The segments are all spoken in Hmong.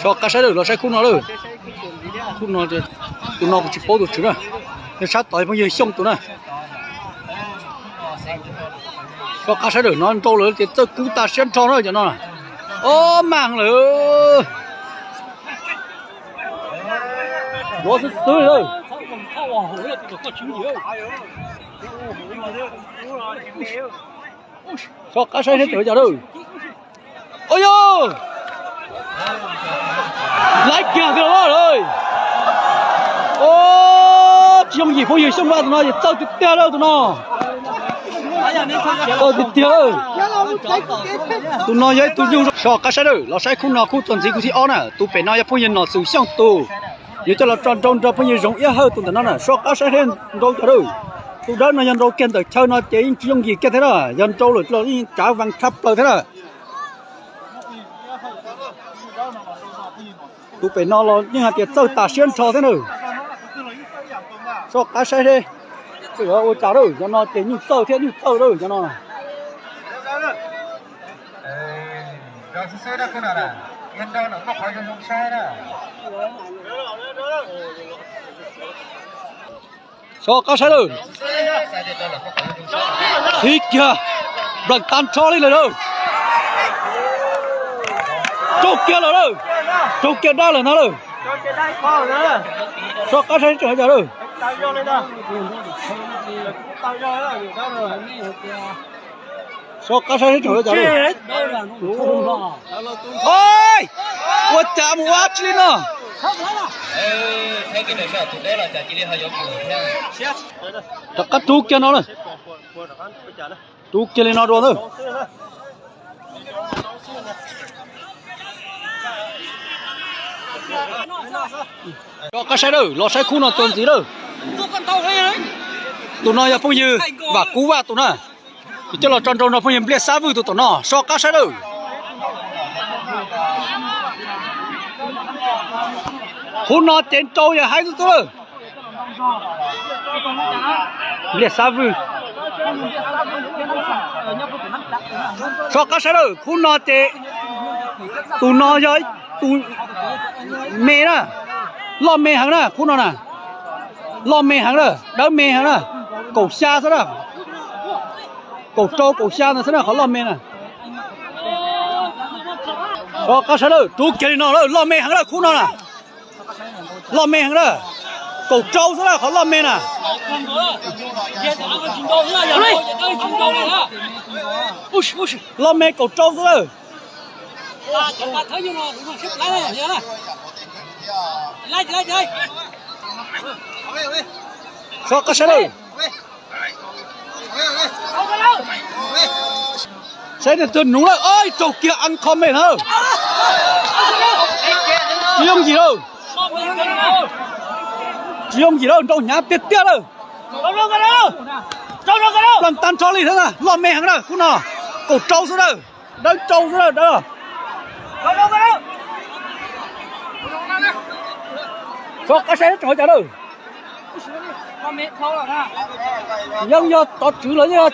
So qab saib lawm, los saib khub no lawm. Khub no, tus no kuv tsis paub tus tswv na. Yog sab tod phooj ywg Xyooj tus na. So qab saib lawm, no nrau lawm ces txawj kub tas siab nrho na cov no. Ob mag lawm. Luav xwb xwb lawm. So qab saib seb tseem cas lawm. Ua yog laiv kiag tiag lawm. Tsis yooj yim phooj ywg Xyooj Vaj tus no ces txawj tiag tiag lawm tus no. Txawj tiag tiag lawm. Tus no yog ib tug nyuj. So qab saib lawm, los saib khub no khub txuas ntxiv khub thib ob na. Tus pem no yog phooj ywg Nom Xwm Xyooj tus. Yuav coj los tso nrau nrog phooj ywg Zoov Iab Hawj tus ntawm no na. So qab saib seb nrau cas lawm. Tus dawb no yog nrau kiag ntawm chaw no ces yeej tsis yooj yim kiag thiab na. Yog nrau lawm los yeej tsav vees tshaj plaws thiab na. Tus pem no los yeej hais tias txawj tas siab nrho thiab na. So qab saib seb yuav ua cas lawm, cov no ces nyuj txawj thiab nyuj txawj lawm cov no. So qab saib lawm. Thib kiag, nplees tag nrho li lawm lawm. Raug kiag lawm lawm. Raug kiag dab lawm no lawm. So qab saib tseem cas lawm. So qab saib tseem cas lawm. Ua cas mus ua dab tsi li no. Rov qab rub kiag no na. Rub kiag li no dua na. So qab saib lawm, los saib khub no txuas ntxiv lawm. Tus no yog phooj ywg Vam Kub Vaj tus na. Kuv coj los tso nrau nrog phooj ywg Npliaj Xab Vwj tus tom no. So qab saib lawm. Khub no ces nrau yog haib xwb xwb lawm. Npliaj Xab Vwj. So qab saib lawm, khub no ces tus no yog tus me na, loj me heev na khub no na. Loj me heev na, dawb me heev na. Kaum xya xwb na. Kaum rau kaum xya ntawd xwb na qhov loj me na. So qab saib lawm, rub kiag li no lawm, loj me heev lawm khub no na. Loj me heev na. Kaum rau xwb na qhov loj me na. Loj me kaum rau xwb lawm. So qab saib lawm. Saib nws twg nuv lawm, raug kiag eev qho me na. Tsis yooj yim lawm. Tsis yooj yim lawm, nrau hnyav tiag tiag lawm. Plees tag nrho li thiab na, loj me heev na khub no. Kaum rau xwb na, dawb rau xwb na dawb. So qab saib tseem cas lawm. Yeej yog tov tswv los yeej yog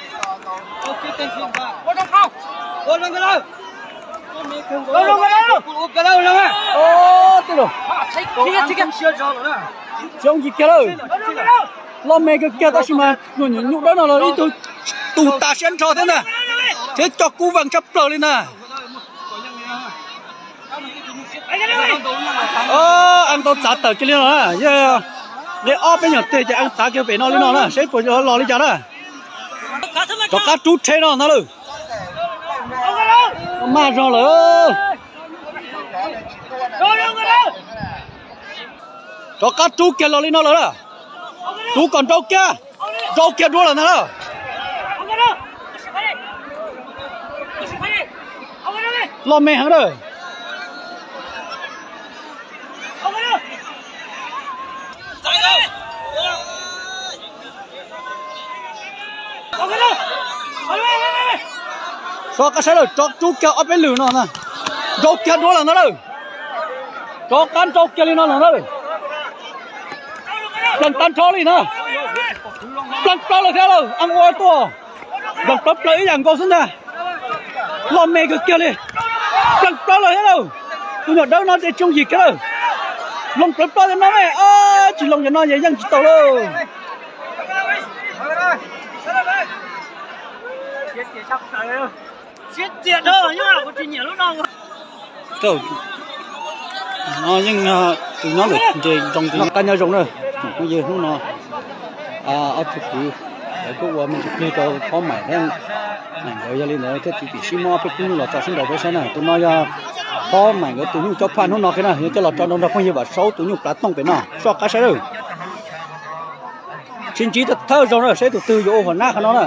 Tsis yooj yim kiag lawm. Loj me kawg kiag tab sis mas nyuam nyuj dawb no los ib tug tus tas siab nrho thiab ntag, thiab coj kub vees tshaj plaws li ntag. Eev tau txav tawm kiag li no na, yog li ob peb nyuag teg ces eev txav kiag pem no li no na, seb puas los li cas na. Rov qab rub rhe no ntag lawm. Maj zog lawm. Rov qab rub kiag los li no lawm na. Rub kom nrau kiag, nrau kiag dua lawm ntag na. Loj me heev na. So qab saib lawm, rov rub kiag ob peb lwm no na. Nrau kiag dua lawm ntag lawm. Rov qab nrau kiag li no lawm ntag lawm. Plees tag nrho li na. Plees plaws lawm thiab lawm, eev ua tuaj. Plees plaws plaws ib yam nkaus xwb ntag. Loj me kawg kiag li. Plees plaws lawm thiab lawm. Tus nyuam dawb no ces tsoo yim kiag lawm. Loo plawv ploj tej no me, tsis loo cov no ces yeej tsis tau lawm. No yeej tus nyob lawm nce zoo zoo na, tsoom phooj ywg hnub no ob tug kwv lawv kuj ua me ntsis plig rau Phob Maim thiab Maim nkawd, yog li ntawd thiaj txiav txim siab muab peb khub nyuj los tso sib nraus peb saib na. Tus no yog Phob Maim nkawd tus nyuj cov phaj hnub no qhia na, yog coj los tso nrog phooj ywg Vam Saub tus nyuj plav tooj pem no, soj qab saib lawm. Sib ntsib thawj zaug na, saib tus twg yuav ua hua nab qhov no na.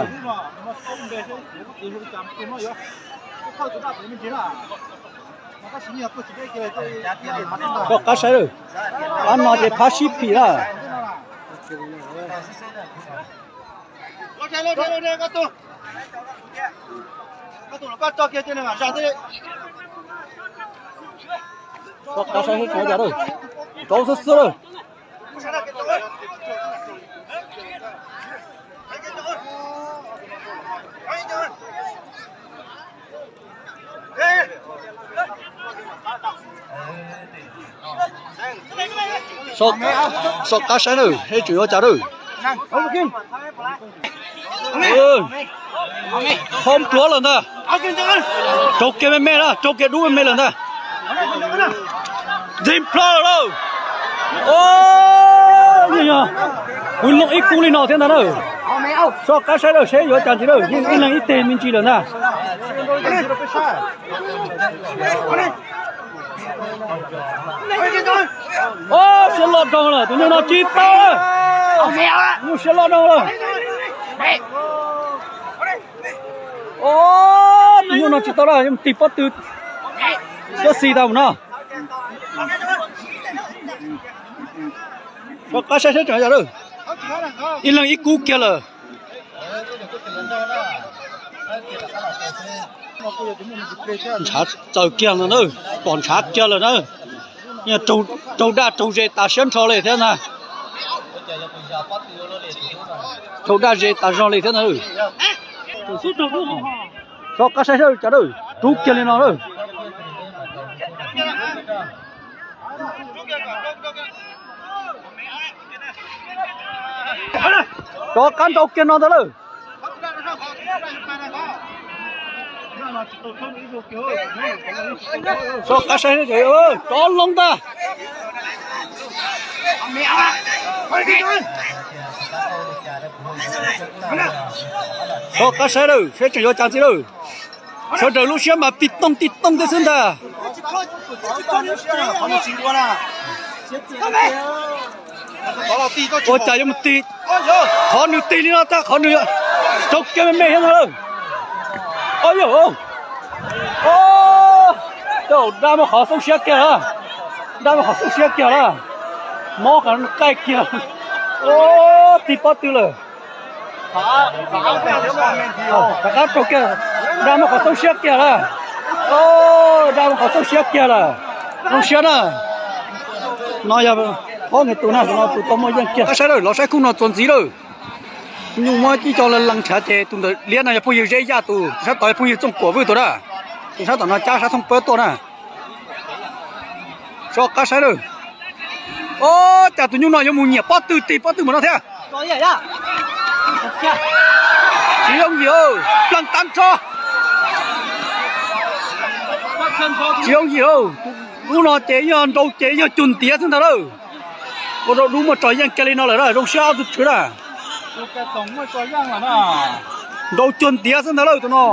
Soj qab saib lawm, pab no ces phab sib phim na. Soj qab saib seb tseem ua cas lawm, rau xwb xwb lawm. Soj qab saib na, seb tseem yuav cas na. Qhov pluav lawm ntag. Raug kiag me me na, raug kiag dub me me lawm ntag. Ntxig plho lawm lauj. Kuv loo ib kub li no thiab ntag na. Soj qab saib lawm seb yuav cas ntxiv lawm, yeej ib leeg ib teg me ntsis lawm ntag. Siab loj dhau lawm, tus nyuj no tsis tau lawm. Nyuj siab loj dhau lawm. Tus nyuj no tsis tau lawm, yeej tig pob tw. Siab xis tau mus no. Soj qab saib seb tseem yog lawm. Ib leeg ib kub kiag lawm. Ntshav txaws kiag ntag na, pom ntshav kiag lawm na. Raug daj raug ze tas siab nrho li thiab ntag. Raug daj ze tas zog li thiab ntag. Soj qab saib seb cas lawm, rub kiag li no lawm. Rov qab nrau kiag no ntag lawm. Soj qab saib, rov loo ntag. Soj qab saib lawm, saib tseem yuav cas ntxiv lawm. Sawv daws lub siab mas tig tooj tig tooj thiab xwb ntag. Ua cas yuav mus tig, qhov nws tig li no tag qhov nws rau kiag me me thiab ntag lawm. Au yog, dab muaj qhov xoob siab kiag lawm, dab muaj qhov xoob siab kiag lawm, mob qhov qaij kiag, tig pob tw lawm. Rov qab rau kiag, dab muaj qhov xoob siab kiag lawm, dab muaj qhov xoob siab kiag lawm. Zoo siab na, no yog ob niag tus na, tus no tus tau muaj yeej kiag. Saib lawm, los saib khub no txuas ntxiv lawm. Nyuj muab ib co lees nrhav ces tus ntawm liab no yog phooj ywg Zeb Yaj tus, tus sab tod yog phooj ywg Txooj Kuam Vwj tus na, tus sab tom no cab sab thooj pawb tuaj na. Soj qab saib lawm. Ob, cas tus nyuj no yuav mus nyiam pob tw, tig pob tw npaum no thiab. Tsis yooj yim, plees tag nrho. Tsis yooj yim, lub no ces yog nrau ces yog cuag ntiav xwb ntag lawm. Ua rau dub muaj tso yeej kiag li no lawm na, zoo siab ob tug tswv na. Nrau cuag ntiav xwb ntag lawm tus no.